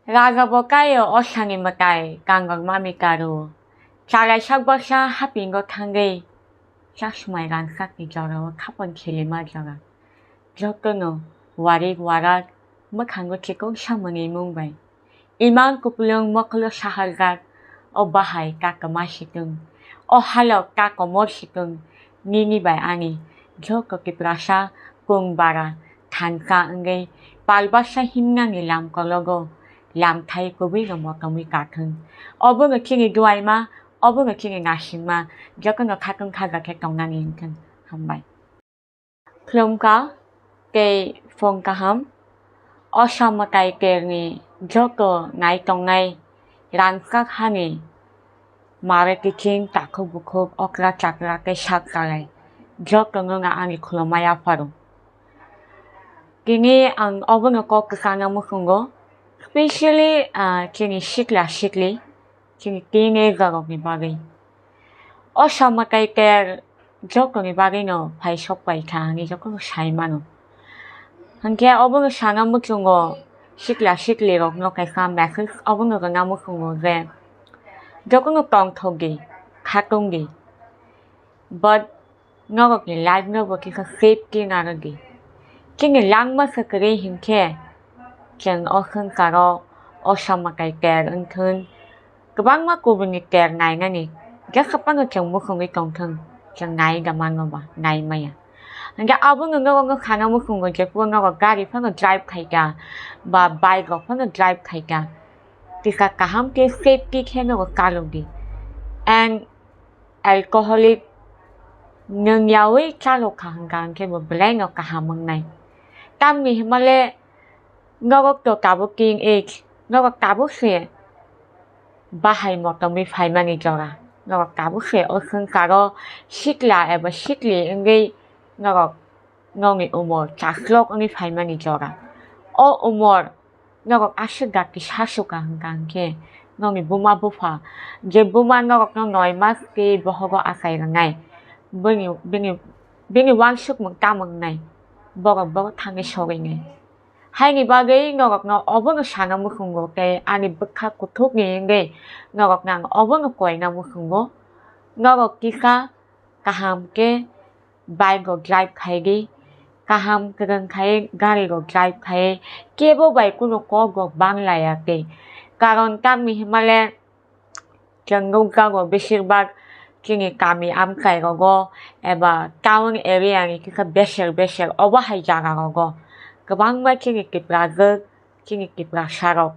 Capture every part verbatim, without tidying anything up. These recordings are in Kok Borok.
Raja bo kaio osani mwtai kangrok mami karu. Chalaisa baksa hapingo thangwi chasmai rangchakni jorao khapang khelima jora. Jotono warik warak mwkhango chikon samani mung bai. Imang kupulung mokolo saharjak, o bahai kakama situng, o halok kakomor situng, nini bai ani joto Tiprasa kung bara thansa wngwi palbasa himnani lamkologo lamthai kubui no motomwi kathung. Obono chini duaima, obono chini nasimma, jotono khatung khaja khe tongnani wngthung. Hambai. Khulumkha tei phone kaham. O samwtai terni joto nai tongnai rangchak hani mare kiching takhuk bukhuk okra chakra tei sak chalai joto no no ani khulumma yapharo. Tini ang obono kok kwchangna muchungo, specially, ah, chini sikla sikli, chini teenager rokni bagwi. O samwtai ter jotoni bagwino phai sok pai kha hinwi jotono sai mano. Hinkhe obono sana muchungo sikla sikli rokno kaisa message obono rwna muchungo je jotono tongthok di, khatung di. But norokni life no bo kisa safety narwk di. Chini langma se kwrwi hinkhe chwng o swngcharo o samwtai ter wngthun, kwbangma kubuni ter nainani jesa phano chwng muchungwi tongthun, chwng nai da mano ba, nai maya. Hinkhe abono norokno sana muchungo jephuru norok gari phano drive khaikha ba bike rok phano drive khaikha, kisa kaham khe safety khe norok chalok di. And alcoholic nwng yaui chalok kha hwnkha hinkhe bo belaino kaham wngnai. Tamni hwnmale norok to tabuk teen age, norok tabuk se bahai motomwi phaimani jora, norok tabuk se o swngcharo sikla eba sikli wngwi norok nokni umor chaslok wngwi phaimani jora. O umor norok aswk dakti sasukha hwnkha hinkhe nokni buma bupha, je buma norokno noi mas tei bohogo achai rwnai, bini, bini, bini uansukmung tamo wngnai, borok bo thangwi sogwinai. Haini bagwi norokno obono sana muchungo tei ani bwkha kuthukni wngwi norokno ang obono koina muchungo. Norok kisa kaham khe bike rok drive khai di, kaham kwrwng khai gari rok drive khai, kebo bai kunu kok rok bang laya tei. Karon tamni hwnmale chwng nukjago besirbak chini kami amchai rogo eba town area ni kisa beser beser obo hai jaga rogo kwbangma chini Tiprajwk, chini Tiprasa rok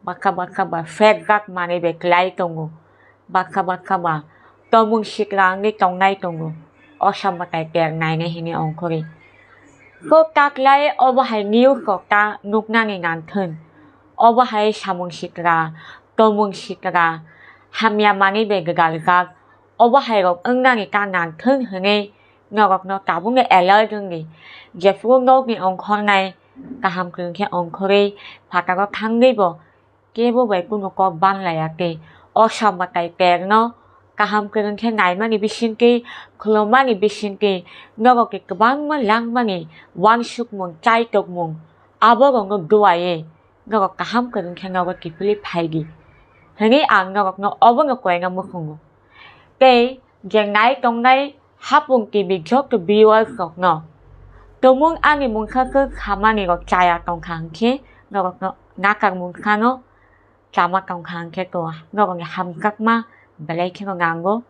baksa baksa ba phetjak manwi bai kwlai tongo, baksa baksa ba tomung sikla wngwi tongnai tongo, o samwtai ter nainai hinwi ongkhorwi. Kok taklai obo hai news rok ta nuknani nangthun, obo hai samung sikla, tomung sikla, hamya manwi bai gwdaljak, obo hai rok wngnani ta nangthun hinwi norokno tabukno alert wngdi, jephuru nokni ongkhornai kaham kwrwng khe ongkhorwi phataro thangwi bo kebo bai kunu kok bang laya tei o samwtai terno kaham kwrwng khe naimani bisingtwi, khulummani bisingtwi norokni kwbangma langmani uansukmung, chaitokmung, aborokno duaiwi norok kaham kwrwng khe nogo kiphilwi phaidi hinwi ang norokno obono koina muchungo. Tei je nai tongnai Hapung T V joto viewers rokno tumung ani mungsa khe khamani rok chaya tongkha hinkhe norokno nakar mungsano chama tongkha hinkhe to norokni hamjakma belai kheno nango.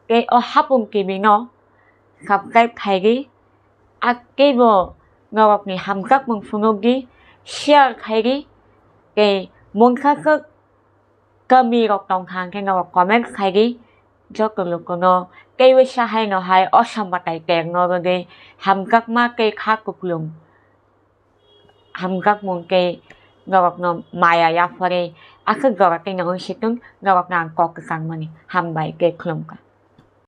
Tei o Hapung T V no subscribe khaidi, akebo norokni hamjakmung phunukdi, share khaidi, tei mungsa khe kami rok tongkha hinkhe norok comment khaidi, joto lukuno teiwi sahaino hai o samwtai terno rwgwi hamjakma tei kha kupulung hamjakmung tei norokno maya yapharwi aswk jora tei nangwi situng norokno ang kok kwchangmani hambai tei khulumkha.